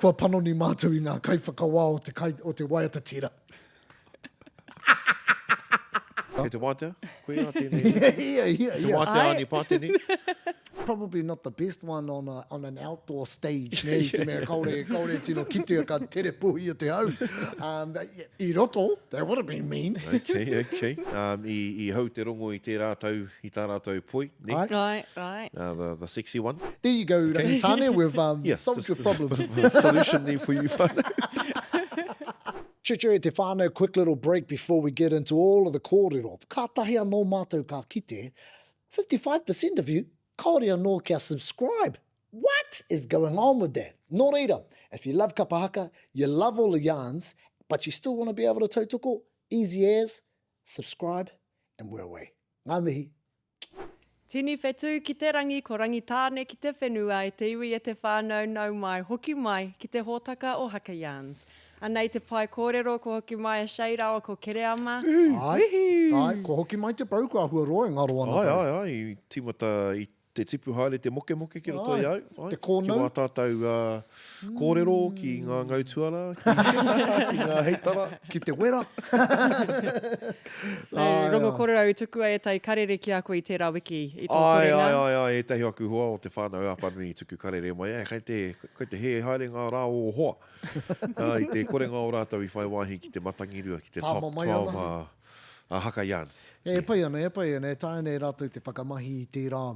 Kua panoni mātou i ngā kaiwhakawā o te kai, o te waiata tira. Kei te wātea? Koe rā tēnei. Yeah, yeah, yeah. Te wātea Ani Pātene. Probably not the best one on, a, on an outdoor stage, ne, i te mea kaore, kaore tino kitea ka tere puhia te hau. Um, yeah, i roto, that would have been mean. Okay, okay. Um, i, i hau te rongo i tērā tau, i tā rātou poi, ne? Ai. Right, right. Uh, the, the sexy one. There you go, okay. Rangitane, we've um, yeah, solved just, your problems. solution there for you, whānau. Chit-chat te whānau, quick little break before we get into all of the kōrero. Kātahi anō mātou ka kite, 55% of you kāore anō kia subscribe. What is going on with that? Nō reira, if you love kapa haka, you love all the yarns, but you still want to be able to tautoko, easy as, subscribe and we're away. Ngā mihi. Tini whetū ki te rangi ko Rangitāne ki te whenua e te iwi e te whānau nau mai hoki mai ki te hōtaka o Haka Yarns. Anei te pae kōrero kua hoki mai a Shay rāua ko Kereama. Āe, āe, kua hoki mai te pou, kua āhua roa e ngaro ana Āe, āe, āe, i tīmata i te tipu haere te mokemoke ki roto i au, āe, Te kōnau. ki wā tātou kōrero, ki ngā ngau tuara, ki, ki ngā heitara. Ki te wera. Nei, rongo kōrero i tukua ētahi karere ki a koe i tērā wiki, i tō Āe, korenga. āe, āe, āe, ētahi o aku hoa o te whānau Apanui i tuku karere mai, ē, kei te, kei te hē haere ngā rā o ō hoa. I te korenga o rātou i whai wāhi ki te Matangirua, ki te top Pāmamae 12 ana. a Haka Yarns. E pai ana, e pai ana, e taea nei rātou te whakamahi i tērā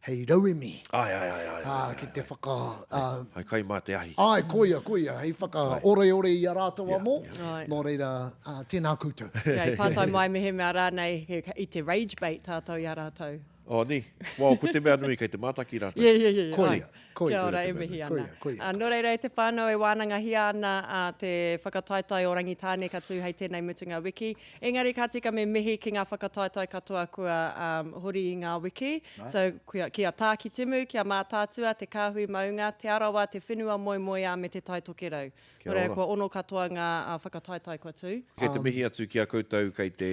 hei rauemi. Āe, āe, āe, āe, Ā, ki te whaka, ā. Hai kai mā te ahi. Āe, koia, koia, hei whakaoreore i a rātou anō. Āe. Nō reira, ā, tēnā koutou. Kia i pātai mai mehemea rānei i te rage bait tātou i a rātou. Oh, nē. Well, ko te mea nui kei te mātaki rātou. Yeah, yeah, yeah, yeah. Koia, koia. Kia ora, e mihi ana. Koia, koia. Uh, nō reira e te whānau e wānangahia ana uh, te whakataetae o Rangitāne ka tū hei tēnei mutunga wiki. Engari ka tika me mihi ki ngā whakataetae katoa kua um, hori i ngā wiki. So, kia, ki a Tākitimu, ki a Mātaatua, Te Kāhui Maunga, Te Arawa, Te Whenua Moemoeā me Te Tai Tokerau. Kia Nō reira, ora. kua ono katoa ngā uh, whakataetae kua tū. Kei te mihi atu ki a koutou kei te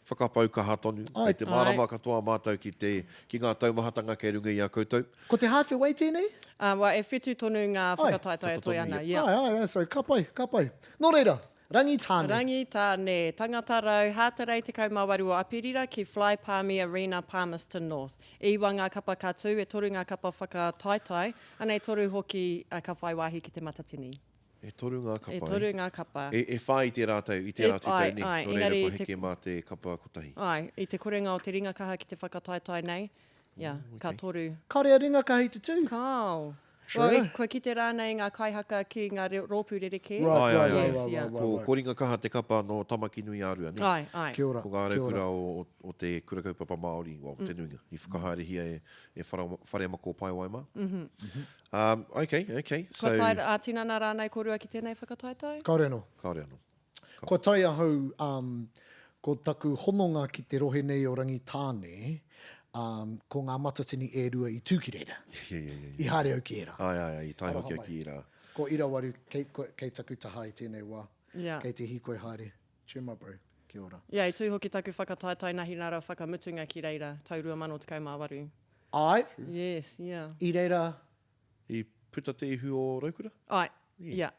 whakapau kaha tonu, kei te mārama katoa mātou ki te, ki ngā taumahatanga kei runga i a koutou. Ko te hāwhe wai tēnei? Ā, well, e whitu tonu ngā whakataetae e toe ana. Yeah. Āe, āe, āe, so ka pai, ka pai. Nō reira, Rangitāne. Rangitāne, Tangata Rau, Hātarei 18 o Aperira ki Fly Palmy Arena, Palmerston North. E iwa ngā kapa ka tū, e toru ngā kapa whakataetae, Anei toru hoki ka whai wāhi ki Te Matatini. E toru ngā kapa, E toru ngā kapa. E, e whā i tērā tau, i tērā atu tau, nē? Āe, Nō reira, kua heke mā te kapa kotahi. Āe, i te korenga o te ringa kaha ki te whakataetae nei, ia, ka toru. Kāore a ringa kaha i te tū? Kāo. True. Well, kua kite rānei ngā kaihaka ki ngā rōpū rerekē? Right, Āe, right, āe, right, āe. right, right, right, Ko, right. ko Ringa Kaha te kapa nō Tamaki-nui-ā-Rua, nē? Āe, āe. Kia ora, Ko ngā kia ora. raukura o, o, o te Kura Kaupapa Māori, well, te nuinga, i whakahaerehia e, E Wharemako Paewai mā. Um, okay, okay. Kua tae ā-tinana rānei kōrua ki tēnei whakataetae? Kāore anō. Kāore anō. Kua tae ahau, um, ko taku hononga ki te rohe nei o Rangitāne, um, ko ngā matatini e rua i tū ki reira. Yeah, yeah, yeah, yeah. I haere au ki ērā. Ai, ai, ai, i tae hoki au ki ērā. Ko Irawaru kei, kei taku taha i tēnei wā. Yeah. Kei te hīkoi haere. Cheer my bro. Kia ora. Yeah, i tū hoki taku whakataetae Nahinara whakamutunga ki reira, tau 2018. Āe. Yes, yeah. I reira. I puta te ihu o Raukura? Āe, yeah.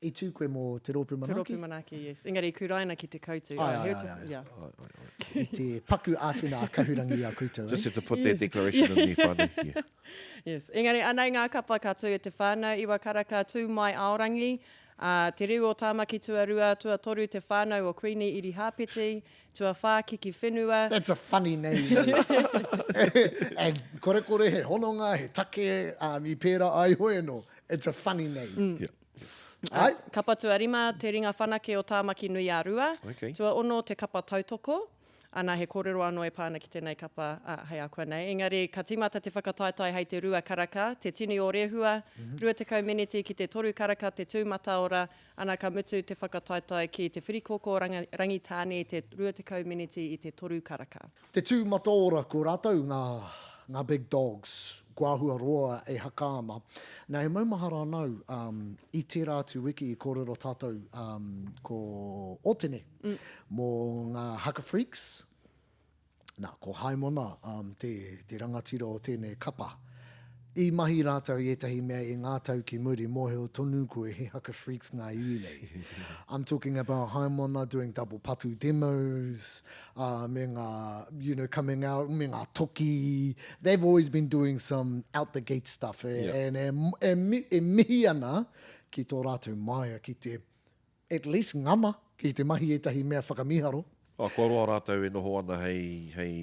I tū koe mō Te Rōpū Te Manaaki? Rōpū Manaaki, yes. Engari i kuraina ki te koutu. Āe, āe, āe, āe. Yeah. Āe, āe, āe. I te paku āwhina a Kahurangi i a koutou, eh? Just had to put that declaration in there, whānau, yeah. Yes. Engari anei ngā kapa ka tū e te whānau, Iwa Karaka, Tū Mai Aorangi, Ā, Te Riu o Tāmaki Tuarua, Tuatoru Te Whānau o Kuini Irihāpeti, Tuawhā Kiki Whenua. That's a funny name eh? And korekore he hononga, he take um, i pērā ai hoi anō. It's a funny name. Mm. Yeah. Ai? Kapa tuarima, Te Ringa Whanake o Tāmaki Nui a Rua. Okay. Tuaono, Te Kapa Tautoko. Ana, he kōrero anō e pā ana ki tēnei kapa, ā, hei ākuanei. Engari, ka tīmata te whakataetae hei te rua karaka, te tini o Rehua, 20 meneti ki te toru karaka te tū mataora, ana ka mutu te whakataetae ki te whirikoko Rangitāne i te 20 meneti i te toru karaka. Te tū mataora, ko rātou ngā, ngā big dogs, kua āhua roa e haka ana. Nā, e maumahara ana au, um, i tērā atu wiki i kōrero tātou, um, ko Ōtene, Mō ngā haka freaks, nā, ko Haimona um, te, te rangatira o tēnei kapa. I mahi rātou i ētahi mea i ngā tau ki muri, mōhio tonu koe he haka freaks ngā iwi nei. I'm talking about Haimona doing double patu demos, uh, me ngā, you know, coming out, me ngā toki. They've always been doing some out the gate stuff. E, yeah. And e, e, e mihi ana ki tō rātou māia ki te at least ngana ki te mahi ētahi mea whakamīharo. Oh, kua roa rātou e noho ana hei, hei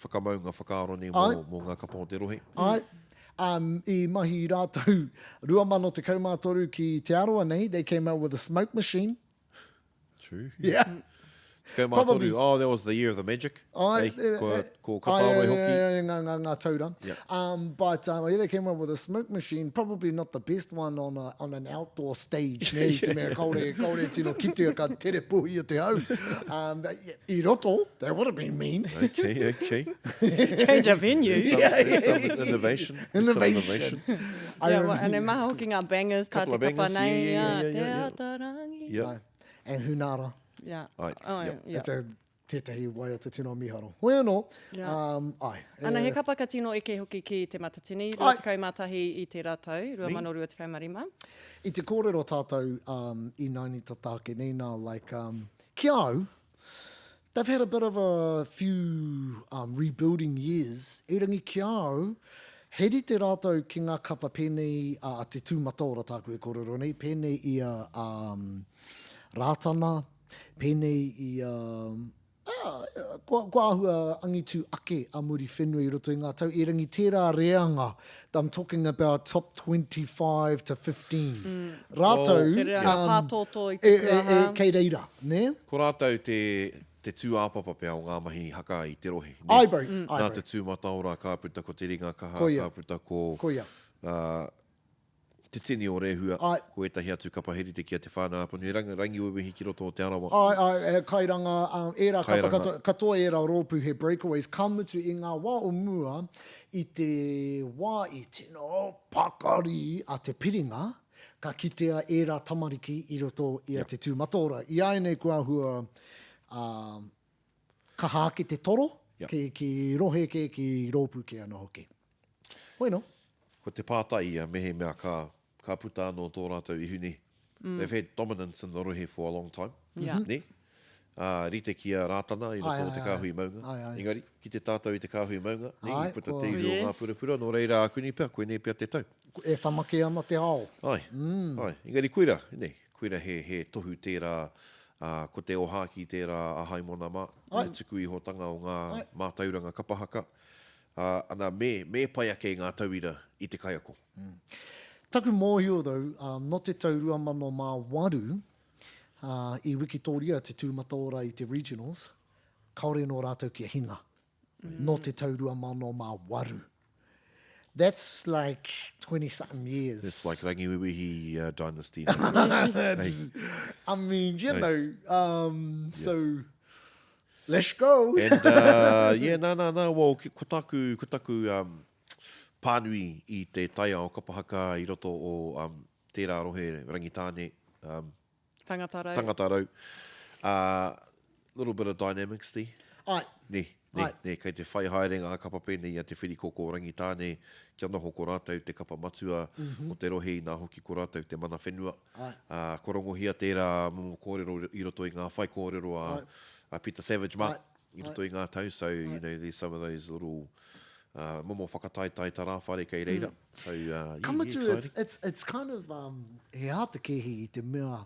whakamaunga whakaaro nei mō, mō ngā kapa o te rohe. Āe. Um, i mahi rātou 2013 ki Te Arawa nei, they came out with a smoke machine. True. Yeah. 13, oh, that was the year of the magic. Ai, hey, ko, ko Kataore hoki. Ai, ai, ngā, ngā, ngā taura. Yeah. Um, but um, yeah, they came up with a smoke machine, probably not the best one on, a, on an outdoor stage, ne, i te mea kaore, kaore tino kitea ka tere puhi o te hau. Um, but, yeah, i roto, that would have been mean. Okay, okay. Change of venue. Some, yeah, yeah. some innovation. Innovation. Some innovation. Yeah, well, and e maha hoki ngā bangers tā te kapa nei, yeah, yeah, yeah, yeah, te atarangi. Yeah. And Hunara. Yeah. Ai, Oh, yep. yeah. It's a tētahi waiata tino miharo. Hoi anō, Yeah. um, ai. Ana, he eh, kapa ka tino eke hoki ki Te Matatini, Ai. 21 i tērā tau, 2025. I te kōrero tātou um, i naini tata ake nei nā, like, um, ki a au, they've had a bit of a few um, rebuilding years, erangi ki a au, he rite rātou ki ngā kapa pēnei a Te Tūmataora tāku e kōrero nei, pēnei i a um, Rātana, pēnei i a, ah, kua, kua āhua angitu ake a Muriwhenua i roto i ngā tau, erangi tērā reanga, I'm talking about top 25 to 15. Mm. Rātou, Te reanga um, pātōtō i te e, e, e, kei reira, nē? Ko rātou te, te tūāpapa pea o ngā mahi haka i te rohe. Nē? Ai bro, mm. Nā te tūmataora ka puta ko Te Ringa Kaha, Koia. ka puta ko... Koia. Uh, Te Tini o Rehua, Āe. ko ētahi atu kapa he rite ki a Te Whānau-a-Apanui, Rangi, Rangiwewehi ki roto o Te Arawa. Āe, āe, he kairanga, ā, ērā kapa Kairanga. katoa, katoa ērā rōpū he breakaways, ka mutu i ngā wā o mua, i te wā i tino pakari a Te Piringa, ka kitea ērā tamariki i roto i a Te Tūmataora. I āianei kua āhua, ā, kaha ake te toro, ki, ki rohe kē, ki rōpū kē anō hoki. Hoi nō. Ko te pātai ia, mehemea ka, ka puta anō tō rātou ihu nei. Mm. They've had dominance in the rohe for a long time. Yeah. Ne? Uh, rite ki a Rātana i roto o te kāhui maunga. Ai, ai. Engari, ki te tātou i te kāhui maunga, ne, Ai, i puta kua... te ihu yes. o ngā purapura, nō reira ākuni pea, koinei pea te tau. E whanake ana te ao. Ai, mm. ai. Engari koira, ne, koira he, he tohu tērā, uh, ko te ōhākī tērā a Haimona mā, ai. te tuku ihotanga o ngā ai. mātauranga kapa haka. Ā, ana, me, me pai ake ngā tauira i te kaiako. Taku mōhio though, um, nō te tau 2008, uh, i wikitoria te Tūmataora i te Regionals, kāore nō rātou kia hinga. Nō te tau 2008. That's like 20 something years. It's like Rangiwewehi uh, dynasty. hey. I mean, you hey. know, um, yeah. so Let's go! And, uh, yeah, nā, nā, nā, well, ko taku, ko taku um, pānui i te taiao kapa haka i roto o um, tērā rohe Rangitāne. Um, tangata rau. Tangata rau. Uh, little bit of dynamics there. Ai. Ne, ne, Ai. ne, kei te whai haere ngā kapa pēnei a Te Whirikoko o Rangitāne, kia noho ko rātou te kapa matua mm -hmm. o te rohe, inā hoki ko rātou te mana whenua. Ai. Ā, ko rongohia tērā momo kōrero i roto i ngā whaikōrero a, a Peter Savage mā, i roto i ngā tau. So, you know, there's some of those little uh, momo whakataetae tarāwhare kei reira. Mm. So, uh, yeah, Ka mutu, yeah, it's, it's, it's kind of, um, he āta kēhi i te mea,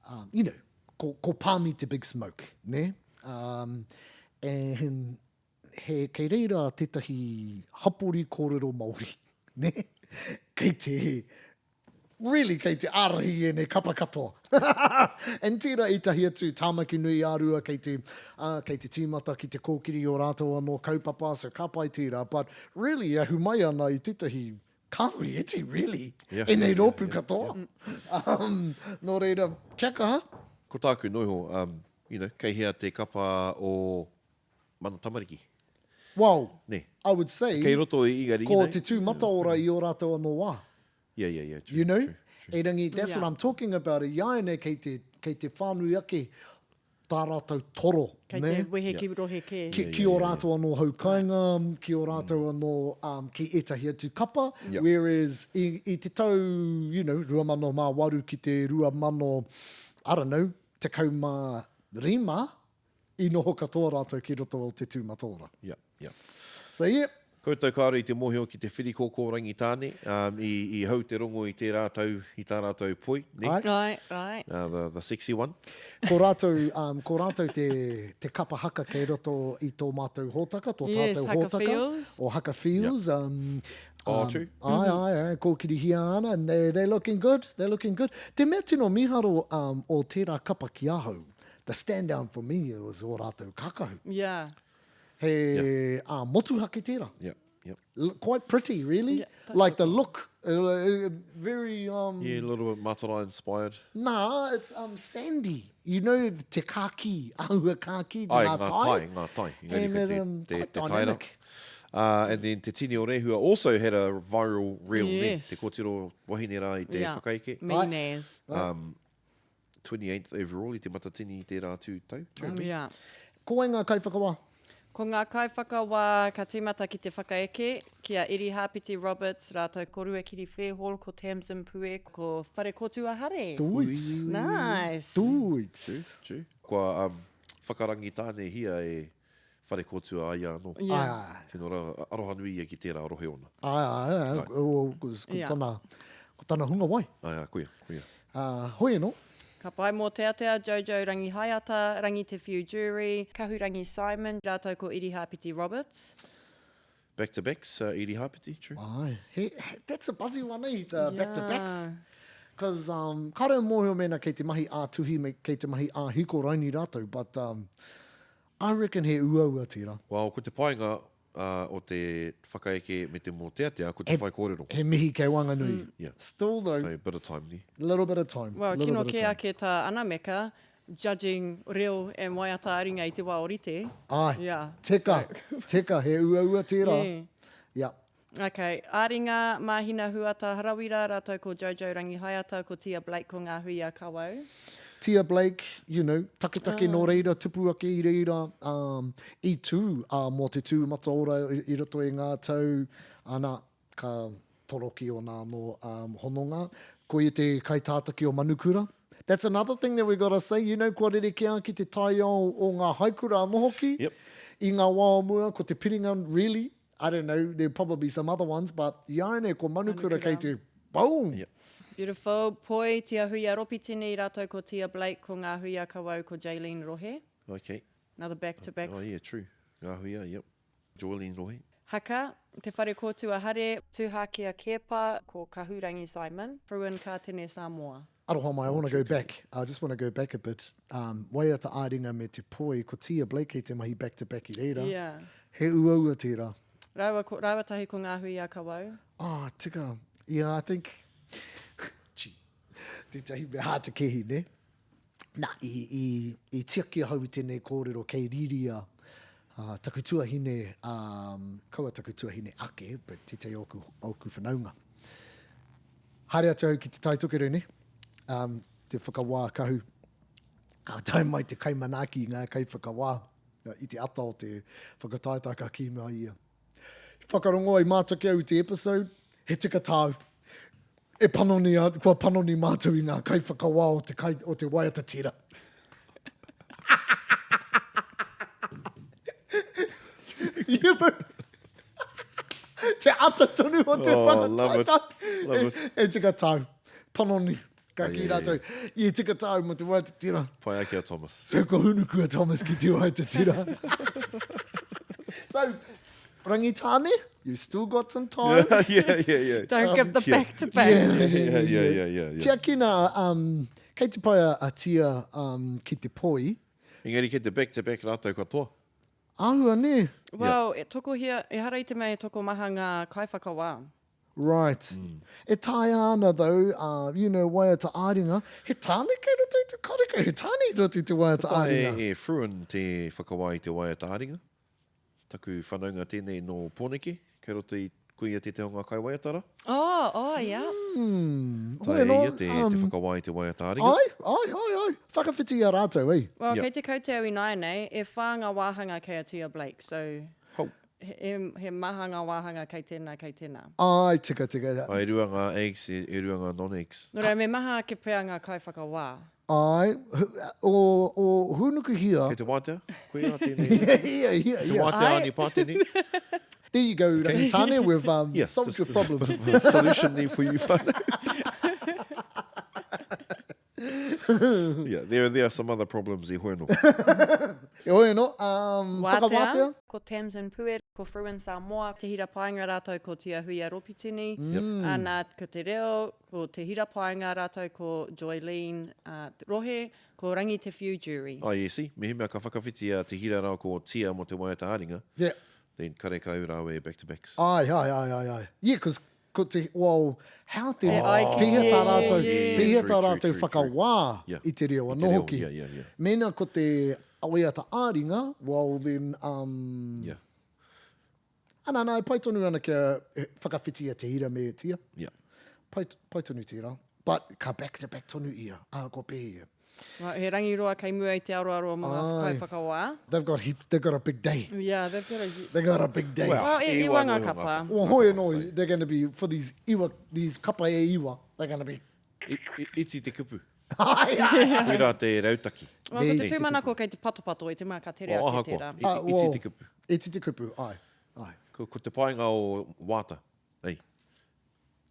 um, you know, ko, ko Palmy te big smoke, ne? Um, and he, kei reira tētahi hapori kōrero Māori, ne? Kei te, really kei te ārahi ēnei kapa katoa. And tērā ētahi atu Tāmaki nui ā-rua kei te, uh, kei te tīmata ki te kōkiri i ō rātou anō kaupapa, so ka pai tērā, but really e ahu mai ana i tētahi kāhui iti, really, yeah, ēnei yeah, rōpū yeah, katoa. Yeah. Um, nō reira, kia kaha. Ko tāku noiho, um, you know, kei hea te kapa o Mana Tamariki. Well, Nē. I would say, Kei roto i Ingarihi ko nei. te tū mataora i ō rātou anō wā. Yeah, yeah, yeah, true, You know? true, true. Erangi, that's Yeah. what I'm talking about. I āianei kei te, kei te whānui ake. tā rātou toro, Kei nē? te wehe ki rohe kē. Ki, ki ō rātou anō hau kāinga, ki ō rātou anō, um, ki ētahi atu kapa, whereas i, i te tau, you know, 2008 ki te 2000, I don't know, 15, i noho katoa rātou ki roto o te Tūmataora. Yeah, yeah. So yeah. Koutou kāore i te mōhio ki te whirikōkō Rangitāne, um, i, i hau te rongo i tērā tau, i tā rātou poi, nē? Āe. Āe, āe. Uh, the, the sexy one. Ko rātou, um, ko rātou te, te kapa haka kei roto i tō mātou hōtaka, tō Yes, tātou Haka hōtaka. Feels. O Haka Feels. Yeah. Um, Oh, true. Āe, āe, āe, kōkirihia ana, and they, they're looking good, they're looking good. Te mea tino mīharo um, o tērā kapa ki ahau, the stand down for me was ō rātou kākahu. Yeah. He yeah. uh, motuhake tērā. Yeah. Yep. L quite pretty, really. Yeah, like the look, uh, very... Um, yeah, a little bit Matara inspired. Nah, it's um, sandy. You know, te kāki, āhua kāki, Ai, ngā ngā tai. tai, ngā tai. Engari And ko it, te, um, te, quite te taira. dynamic. Uh, and then Te Tini o Rehua also had a viral reel, Yes. ne? Te kōtiro wahine rā i te Yeah. whakaeke. Mean as. Um, 28th overall i te Matatini i tērā atu tau. True. Yeah. Ko wai ngā kaiwhakawā? Ko ngā kaiwhakawā ka tīmata ki te whakaeke, ki a Irihāpeti Roberts rātou ko Ruakiri Fairhall, ko Tamsin Pue, ko Wharekotua Hare. Duits. Nice. Duits. True, true. Kua um, whakarangitānehia e Wharekotua a ia anō. Yeah. Ai, ai. Tino ra, aroha nui ia ki tērā rohe ona. Ai, ai, ai. Ko, ko, ko, Yeah. tana, ko tana hunga wai. Ai, ai, koia, koia. Uh, hoi anō. Ka pai mōteatea, Jojo Rangihaeata, Rangi Te Whiu Jury, Kahurangi Simon, rātou ko Irihāpeti Roberts. Back to backs, uh, Irihāpeti, true. Ai, he, he, that's a buzzy one, eh, the back to backs. Yeah. Because um, kāre au mōhio mēnā kei te mahi ā-tuhi me kei te mahi ā-hiko raini rātou, but um, I reckon he uaua tērā. Well, ko te painga uh, o te whakaeke me te mōteatea, ko te whaikōrero. He mihi kei waenganui. Yeah. Still though, So, bit of time, ne? little bit of time. Well, little kino bit of kē time. ake tā Anameka, judging reo and waiata ā-ringa i te wā orite. Ai, Yeah. teka, teka, he uaua tērā. Yeah. Yeah. Ok, ā-ringa, Māhina Huata Harawira rātou ko Jojo Rangihaeata, ko Tia Blake, ko Ngāhuia Kawau. Tia Blake, you know, taketake nō reira, tupu ake i reira, um, i tū uh, mō te tū mataora i, i roto i ngā tau, ana, ka toro ki ōna anō um, hononga. Ko ia te kaitātaki o Manukura. That's another thing that we gotta say, you know, kua rerekē ki te taiao o ngā haikura anō hoki. Yep. I ngā wā o mua, ko te piringa, really, I don't know, there probably some other ones, but iāianei ko Manukura kei te boom! Yep. Beautiful. Poi, Tia Huia Ropitini rātou ko Tia Blake, ko Ngā Huia Kawau, ko Jaylene Rohe. Okay. Another back to back. Oh yeah, true. Ngā Huia, yep. Joylene Rohe. Haka, Te Whare Kōtua Hare, Tūhākia Keepa, ko Kahurangi Simon. Fruin Kātene Samoa. Aroha mai, I want to go back, I just want to go back a bit. Um, waiata ā-ringa me te poi, ko Tia Blake kei te mahi back to back i reira. Yeah. He uaua tērā. Rāua, ko, rāua tahi ko Ngā Huia Kawau. Oh, tika. Yeah, I think, gee, tētahi mea hā te kehi, ne? Nā, i, i, i tiaki ahau i tēnei kōrero kei riria uh, taku tuahine, um, kaua taku tuahine ake, but tētahi o ōku, ōku whanaunga. Haere atu au ki Te Tai Tokerau, ne? Um, te whakawā kahu. Ka tae mai te kaimanaaki i ngā kaiwhakawā i te ata o te whakataetae ka kī mai ia. Whakarongo ai mātou ki au i te episode, he tika tāu. E panoni, a, kua panoni mātou i ngā kaiwhakawā o te, kai, o te waiata tira. Yeah, but te ata tonu o te Oh, love it. whakataetae. Love it. E, e tika tāu. Panoni. Ka Oh, kī yeah, yeah, rātou, yeah, tika tāu mo te waiata tira. Pai ake a Thomas. So ko hunuku a Thomas ki te waiata tira. so, Rangitāne, you still got some time. yeah, yeah, yeah. Don't give the yeah. back to back. Yeah, Yeah, yeah, yeah, yeah, yeah. Tiakina, um, kei te pai a, a Tia um, ki te poi. Engari kei te back to back rātou katoa. Āhua, nē? Well, e tokohia, ehara i te mea e tokomaha ngā kaiwhakawā. Right. E taea ana though, uh, you know, waiata ā-ringa, he tāne kei roto i te, karekau he tāne i roto i te waiata ā-ringa. E, e Fruin te whakawā i te waiata ā-ringa. Taku whanaunga tēnei nō Pōneke, kei roto i. Ko ia tētehi o ngā kaiwaiata rā. Oh, oh, yeah. Mm. Taea e ia te, te whakawā i te waiata ā-ringa. Ai, ai, ai, ai. Whakawhiti i a rātou, eh? Well, kei te kaute au ināianei, e whā ngā wāhanga kei a Tia Blake, so Ho. he, he maha ngā wāhanga kei tēnā, kei tēnā. Ai, tika, tika. Ai, e rua ngā eggs, e, e rua ngā non-eggs. Nō reira, me maha ake pea ngā kaiwhakawā. Ai, o, o Hūnukuhia. Kei te wātea? Koe rā tēnei? Yeah, yeah, yeah. Te wātea Ai. Ani Pātene. There you go, Rangitāne, we've um, Yeah, solved just your problems. Solution there for you, whānau. yeah, there, there are some other problems e hoi anō. Heoi anō, um, Wātea. whakawātea. Ko Tamsin Puer, ko Fruin Samoa. Te Hira Paenga rātou ko Tia Huia Ropitini. Yep. Ana, ko Te Reo, ko Te Hira Paenga rātou ko Joylene uh, Rohe, ko Rangi Te Whiu Jury. Oh, yeah, see, mehemea ka whakawhiti a Te Hira rāua ko Tia mō te waiata ā-ringa, Yeah. Then karekau rāua e back to backs. Aye, aye, aye, aye, aye. Yeah, cause ko te, well, how te, E ai ki- pēhea tā rātou, yeah, yeah, pēhea yeah. tā True, true, rātou true, true. whakawā Yeah. i te reo I anō te reo, hoki. yeah, yeah, yeah. Mēnā ko te waiata ā-ringa, well then, um, Yeah. ana, ana, e pai tonu ana kia whakawhiti a Te Hira me Tia. Yeah. Pai, pai tonu tērā. But ka back to back tonu ia, ā, kua pēhea. Right, he rangiroa kei mua i te aroaro mō ngā Ai. kaiwhakawā. They've got, heap, they've got a big day. Yeah, they've got a... They got a big day. Well, Well, e iwa ngā kapa. Well, hoi anō, they're going to be, for these iwa, these kapa e iwa, they're going to be... I, i, iti te kupu. Ai, ai. Koirā te rautaki. Well, ko te tūmanako kei te patopato i te mea ka tere Well, ake ahakoa, tērā. i, Ah, iti well, te kupu. Iti te kupu, ai. Ai. Ko, ko te painga o Wāta, ei,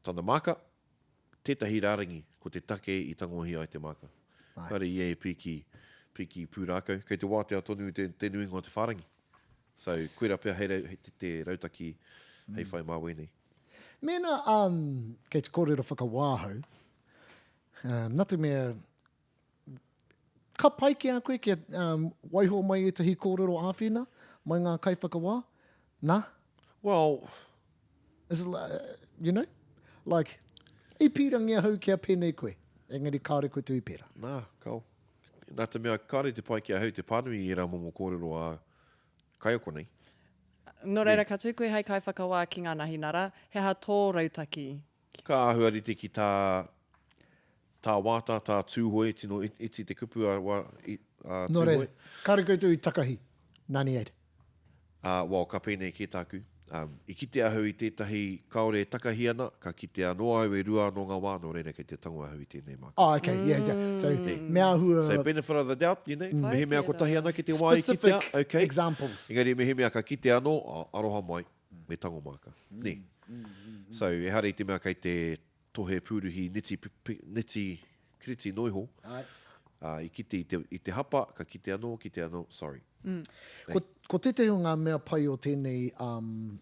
tana māka, Tētahi rārangi, ko te take i tangohia ai te māka. Kāre ia e pīki, pīki pūrākau. Kei te wātea tonu te, te nuinga o te whārangi. So, koirā pea hei, hei te, te rautaki hei whai mā wēnei. Mēnā um, kei te kōrero whakawā hau, um, nā te mea, ka pai ki a koe kia um, waiho mai ētahi kōrero āwhina mai ngā kaiwhakawā? Nā? Well, Is it, you know? Like, i pīrangi ahau kia pēnei koe, engari kāore koe tū i pērā. Nā, kao. Nā te mea, kāore te pai ki ahau te pānui i ērā momo kōrero a kaiako nei. Nō reira, ka tū koe hei kaiwhakawā ki ngā nahinara, he aha tō rautaki? Ka āhua rite ki tā, tā Wāta, tā Tūhoe, tino iti te kupu a, a Tūhoe. Nō reira, kāore koutou i takahi, 98. Ā, well, ka pēnei kē tāku. Um, i kite ahau i tētahi kāore e takahi ana, ka kite anō au e rua anō ngā wā, nō reira kei te tango ahau i tēnei māka. Oh, okay, yeah, yeah. So, me āhua... So, benefit of the doubt, you know, mehemea kotahi anake te wā i kitea, Specific okay. examples. Engari mehemea ka kite anō, aroha mai, me tango māka. Nē. So, ehara i te mea kei te tohe pūruhi niti, niti, kriti noiho, ā, i kite i te, i te hapa, ka kite anō, kite anō, sorry. Ko, ko tētahi o ngā mea pai o tēnei um,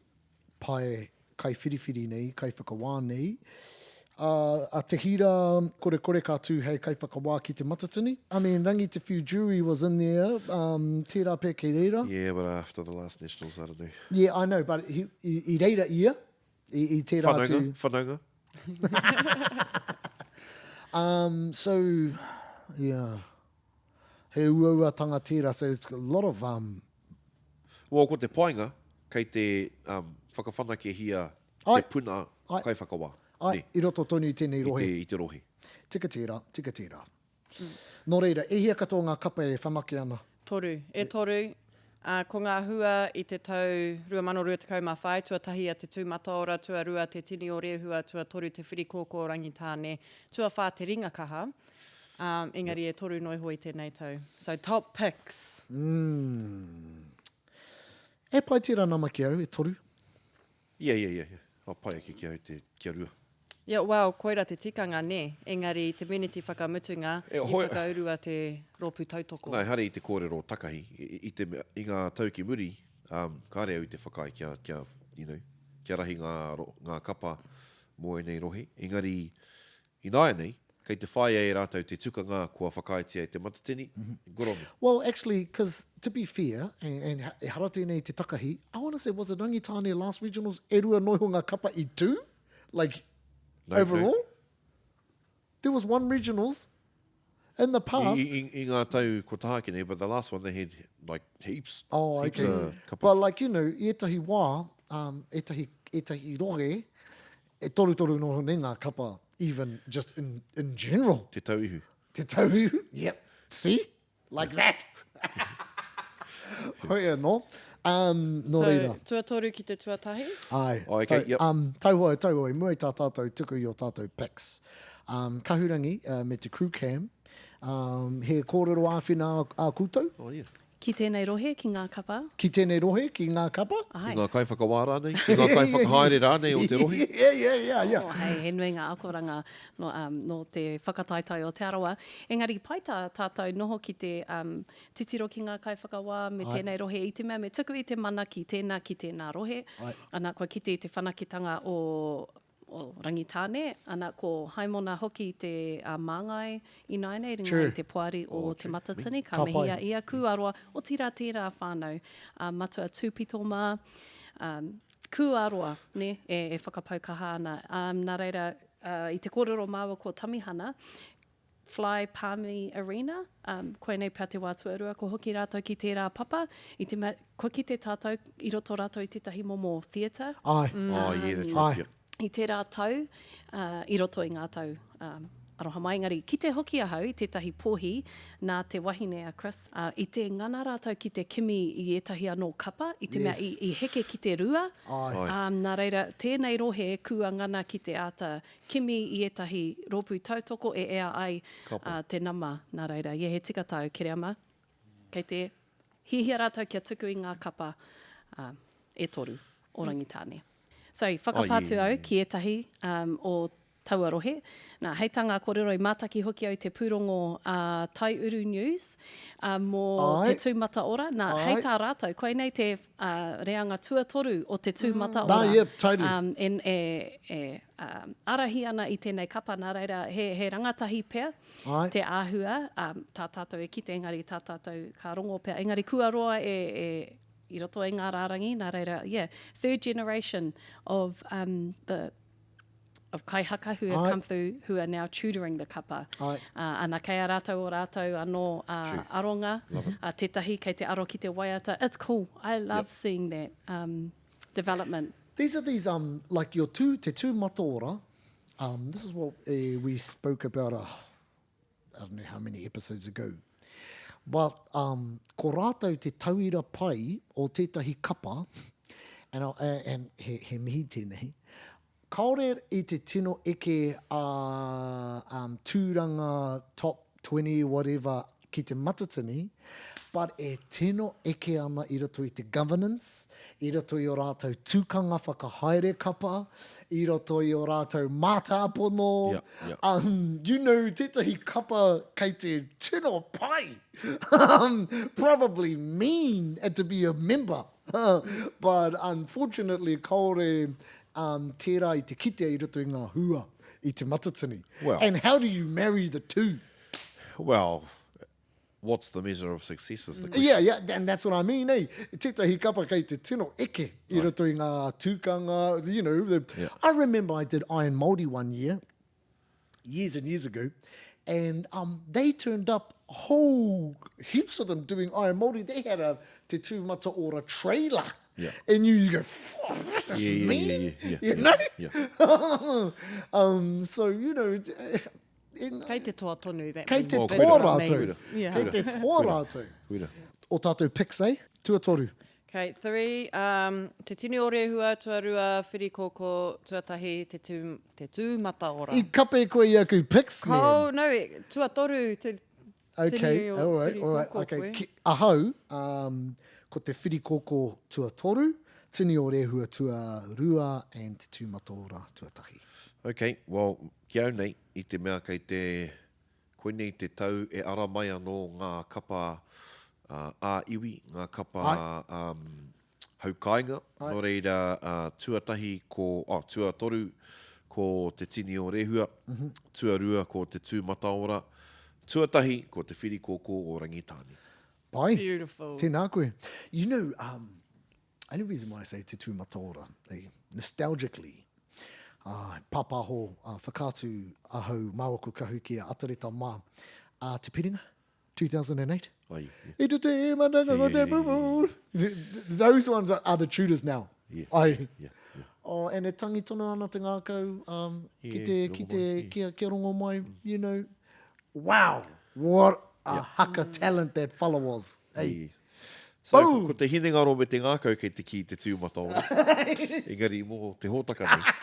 pae kaiwhiriwhiri nei, kaiwhakawā nei, ā, a Te Hira korekore ka tū hei kaiwhakawā ki Te Matatini. I mean, Rangi Te Whiu Jury was in there, um, tērā pea kei reira. Yeah, but after the last nationals, I don't know. Yeah, I know, but he, i, i reira ia, I, i tērā atu. Whanaunga, whanaunga. Um, so, yeah. He uauatanga tērā, so it's a lot of... Um, Well, ko te painga, kei te um, whakawhanakehia Ai. te puna Ai. kaiwhakawā. ai, Nē, i roto tonu i tēnei i rohe. te, i te rohe. Tika tērā, tika tērā. Nō reira, e hia katoa ngā kapa e whanake ana? Toru. E toru. Ā, ko ngā hua i te tau 2024, tuatahi a Te Tūmataora, tuarua Te Tini o Rehua, tuatoru Te Whirikōkō o Rangitāne, tuawhā Te Ringakaha, ā, engari e toru noa iho i tēnei tau. So, top picks! Mm. E pai tērā nama ki au, e toru. Yeah, yeah, yeah, yeah. Oh, pai ake ki au te, kia rua. Yeah, well, koira te tikanga, nē. Engari, i te meneti whakamutunga, E, i hoi... whakaurua te rōpū tautoko. Nā, ehara i te kōrero takahi. I, i te mea, i ngā tau ki muri, um, kāre au i te whakaae kia, kia, you know, kia rahi ngā, ngā kapa mō ēnei rohe. Engari, ināianei, kei te whāia e rātou te tukanga kua whakaaetia e Te Matatini, good on them. Well, actually, cause to be fair, and, and ehara tēnei te takahi, I wanna say, was it Rangitāne last regionals, e rua noa iho ngā kapa i tū? Like, No, overall? no. There was one regionals in the past. I, i, i ngā tau ko taha ake nei, but the last one they had like heaps. Oh, heaps okay. of kapa. But like, you know, i ētahi wā, um, ētahi ētahi rohe, e torutoru noho nei ngā kapa, even just in, in general. Te Tauihu. Te Tauihu, yep. See? Like that! Hoi anō. Um, nō so, reira. tuatoru ki te tuatahi? Ai. Oh, okay, Tau, yep. um, tauhoe, tauhoe, i mua i tā tātou tuku i ō tātou pics. Um, Kahurangi uh, me te crew cam, um, he kōrero āwhina a, a koutou? Oh, yeah. Ki tēnei rohe, ki ngā kapa. Ki tēnei rohe, ki ngā kapa. Āe. Ki ngā kaiwhakawā rānei, ki ngā kaiwhakahaere rānei o te rohe. Yeah, yeah, yeah, yeah. Oh, hei, he nui ngā akoranga nō, um, nō te whakataetae o Te Arawa. Engari pai tā tātou noho ki te um, titiro ki ngā kaiwhakawā me Āe. tēnei rohe i te mea me tuku i te mana ki tēnā, ki tēnā rohe. Āe. Ana, kua kite i te whanaketanga o o Rangitāne, ana ko Haimona hoki te māngai ināianei ringa i te poari o Te Matatini, ka mihia ia kūaroa, otirā tērā whānau, a Matua Tūpito mā, kūaroa, nē, e whakapau kaha ana. Nā reira, i te kōrero māua ko Tamihana, Fly Palmy Arena, um, koinei pea te wā tuarua ko hoki rātou ki tērā papa, i te mea, kua kite tātou i roto rātou i tētahi momo theatre. Āe. Mm. Oh, yeah, that's right, Āe. yeah. I tērā tau, uh, i roto i ngā tau, um, aroha mai, engari kite hoki ahau i tētahi pōhi nā te wahine a Chris, uh, i te ngana rātou ki te kimi i ētahi anō kapa, i te mea Yes. i, i heke ki te rua, Āe. Āe. um, nā reira, tēnei rohe kua ngana ki te āta Kimi i ētahi rōpū tautoko e ea ai te nama, nā reira, yeah, he tika tāu, Kereama. Kei te hiahia rātou kia tuku i ngā kapa e toru o Rangitāne. So, whakapā atu au ki ētahi o taua rohe. Nā, hei tā ngā kōrero i mātaki hoki au te pūrongo a Taiuru News mō te tū mataora. Nā, hei tā rātou, koinei te reanga tuatoru o te tū mataora. Nā, yeah, totally. E, e, ārahi ana i tēnei kapa, nā reira, he, he rangatahi pea Ai. te āhua, um, tā tātou e kite, engari tā tātou ka rongo pea. Engari kua roa e, e, i roto i ngā rārangi, nā reira, yeah, third generation of um, the of kaihaka who have Ai. come through, who are now tutoring the kapa. Ai. Uh, ana, kei a rātou o rātou anō uh, aronga, uh, tētahi kei te aro ki te waiata. It's cool. I love yep. seeing that um, development. These are these, um, like your tū, te tū mataora, um, this is what uh, we spoke about, uh, I don't know how many episodes ago, but um, ko rātou te tauira pai o tētahi kapa, and, uh, and he, he mihi tēnei, kāore i te tino eke a um, tūranga top 20 whatever ki te Matatini, but e tino eke ana i roto i te governance, i roto i o rātou tukanga whakahaere kapa, i roto i o rātou mātāpono, Yeah, yeah. um, you know, tētahi kapa kei te tino pai, um, probably mean to be a member, but unfortunately kāore um, tērā i te kitea i roto i ngā hua i te Matatini. Well, And how do you marry the two? Well, what's the measure of success is the question. Yeah, yeah, and that's what I mean, eh? Tētahi kapa kei te tino eke i roto i ngā tūkanga, you know. The, Yeah. I remember I did Iron Māori one year, years and years ago, and um, they turned up whole heaps of them doing Iron Māori. They had a Te Tū Mataora trailer. Yeah. And you, you go, fuck, Yeah, yeah, yeah, man, yeah, yeah, you yeah, know? yeah. um, so, you know, in, Kei te toa tonu, that Kei te means. toa That's what it rātou. means. Yeah. Kei te toa rātou. Koira. O tātou picks, eh? Tuatoru. Okay, three, um, te tini o Rehua, tuarua, whirikoko, tuatahi, te tū, te tū mataora. I kape koe i aku picks, man. Oh, no, tuatoru, te Okay, tini o all right, all right. whirikoko Okay. koe. Ki, ahau, um, ko te whirikoko tuatoru, tini o Rehua tuarua, and te tū mataora tuatahi. Okay, well, ki au nei, i te mea kei te, koinei te tau e ara mai anō ngā kapa ā-iwi, ngā kapa um, haukāinga. Nō reira, uh, tuatahi ko, oh, tuatoru ko Te Tini o Rehua, mm -hmm. tuarua ko Te Tū Mataora, tuatahi ko Te Whirikōkō o Rangitāne. Pai. Beautiful. Tēnā koe. You know, um, Only reason why I say Te Tū Mataora, eh, nostalgically, uh, pāpāho, uh, whakaatu ahau māua ko Kahu ki a Atareta mā, uh, Te Piringa, 2008. Ai, yeah. I te te mananga o te mumu. Those ones are, are the tutors now. Yeah. Ai. Yeah, yeah. Oh, and e tangi tonu ana te ngākau um, ki te, ki te, kia, kia rongo mai, you know, wow, what a yeah. haka talent that fella was. Hey. Yeah. So, ko, ko te hinengaro me te ngākau kei te kī te tūmataora. Engari mō te hōtaka nei.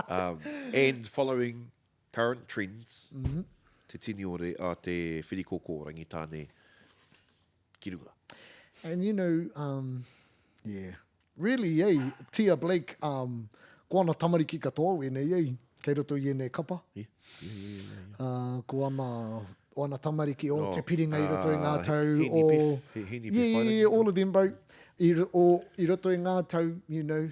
Um, and following current trends, mm -hmm. te tini o re, a te whirikoko o Rangitāne ki runga. And you know, um, yeah, really, eh, Tia Blake, um, ko ana tamariki katoa wēnei, eh, kei roto i ēnei kapa. Yeah, yeah, yeah, yeah, yeah. Uh, ko ana, o ana tamariki, o oh, te piringa i roto i ngā ah, tau, o... Heni yeah, yeah, yeah, all of them, bro. I, o, i roto i ngā tau, you know,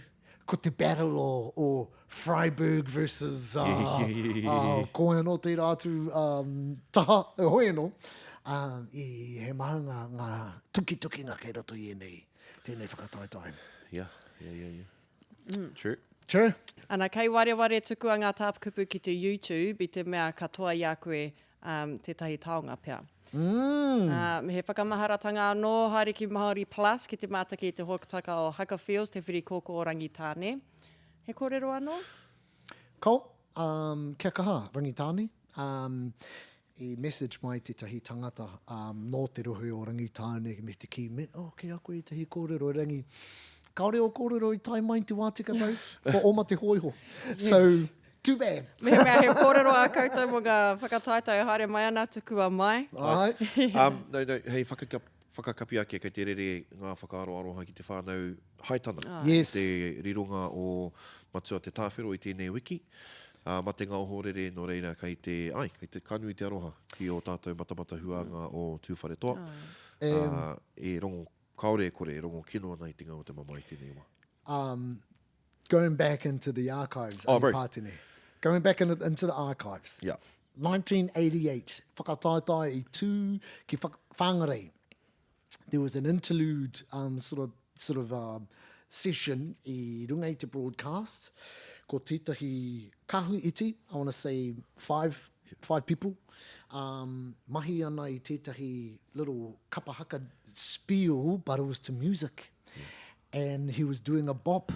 ko te battle o, o Freiburg versus uh, yeah, yeah, yeah, yeah. uh, ko anō tērā atu um, taha, hoi anō. Um, i, he maha ngā, ngā tukitukinga kei roto i ēnei, tēnei whakataetae. Yeah, yeah, yeah, yeah. Mm. True. True. Ana, kei wareware tukua ngā tāpukupu ki te YouTube i te mea katoa i a koe um, tētahi taonga pea. Mm. Um, he whakamaharatanga anō, haere ki Māori Plus ki te mātaki i te hōtaka o Haka Feels, te whiri kōkō o Rangitāne. He kōrero anō? Ko, um, kia kaha, Rangitāne. Um, i message mai tētahi tangata um, nō te rohe o Rangitāne me te kī, me, oh, kei a koe ētahi kōrero, Rangi. Kāore ō kōrero i tae mai i te wā tika, bro. Kua oma te hōiho. So, Too bad. Mehemea he kōrero ā koutou mō ngā whakataetae e haere mai ana, tukua mai. Āe. Um, no, no, hei whakaka, whakakapi ake kei te rere ngā whakaaro aroha ki te whānau Haitana. Yes. Te rironga o Matua Te Tāwhero i tēnei wiki. Uh, matenga ohorere, nō reira kei te, ai, kei te ka nui te aroha ki ō tātou matamata huānga o Tūwharetoa. Uh, e rongo, kāore e kore, e rongo kino ana i te ngau o te mamae i tēnei wā. Um, Going back into the archives, oh, Ani Pātene. Going back in, into the archives. Yeah. 1988, whakataetae i tū ki Whangarei. There was an interlude um, sort of, sort of um, session i runga i te broadcast. Ko tētahi kahu iti, I want to say five, five people, um, mahi ana i tētahi little kapa haka spiel, but it was to music. And he was doing a bop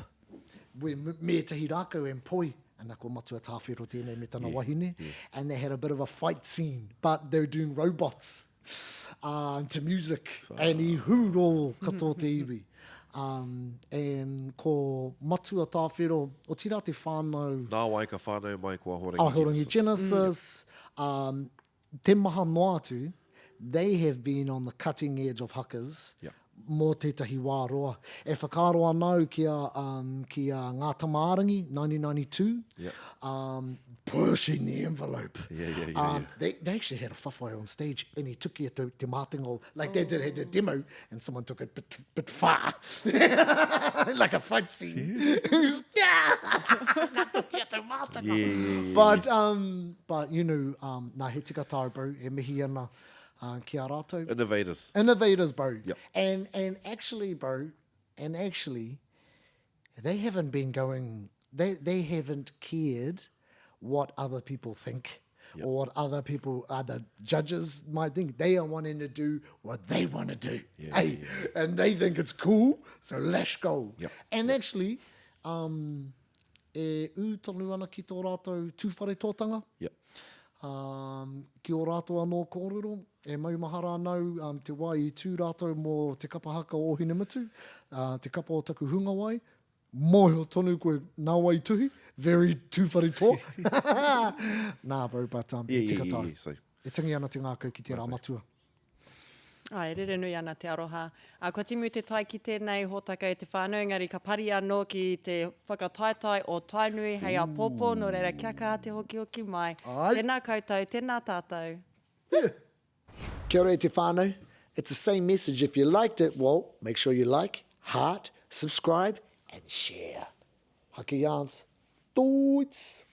with me ētahi rākau and poi. Ana ko Matua Tāwhiro tēnei me tana wahine. And they had a bit of a fight scene, but they were doing robots um, to music. And i hūrō katoa te iwi. Um, and ko Matua Tāwhiro, otirā te whānau... Nāwai ka whānau mai ko Ahorangi Genesis. Ahorangi Genesis. Um, te maha noa atu, they have been on the cutting edge of hakas Yeah. mō tētahi wā roa. E whakaaro ana au ki a, um, ki a Ngā Tama-ā-rangi, 1992, Yeah. um, pushing the envelope. Yeah, yeah, yeah, Um, yeah. They, they actually had a whawhai on stage and he took te, te mātenga o, like they did, had a demo and someone took it bit, bit far. like a fight scene. Ka tukia te mātenga. Yeah, yeah, yeah, But, um, but you know, um, nā, he tika tāu, bro, e mihi ana uh, ki a rātou. Innovators. Innovators, bro. Yep. And, and actually, bro, and actually, they haven't been going, they, they haven't cared what other people think Yep. or what other people, other judges might think. They are wanting to do what they want to do. Yeah, hey, yeah, And they think it's cool, so let's go. Yep. And actually, um, e ū tonu ana ki tō rātou tūwharetōtanga, Yep. um, ki ō rātou anō kōrero, e maumahara ana au um, te wā i tū rātou mō te kapa haka o Ōhinemutu, uh, te kapa o taku hungawai, mōhio tonu koe nā wai tuhi, very tūwharetoa. Nā, bro, but um, Yeah, e yeah, tika yeah, tāu. yeah, so E tangi ana te ngākau ki tērā matua. Ai, rere nui ana te aroha. Ā, kua timu te tai ki tēnei hōtaka e te whānau, engari ka pari anō ki te whakataetae o Tainui hei āpōpō, nō reira kia kaha te hokihoki mai. Ai. Tēnā koutou, tēnā tātou. Kia ora e te whānau. It's the same message if you liked it, well, make sure you like, heart, subscribe and share. Haki yarns. Toots!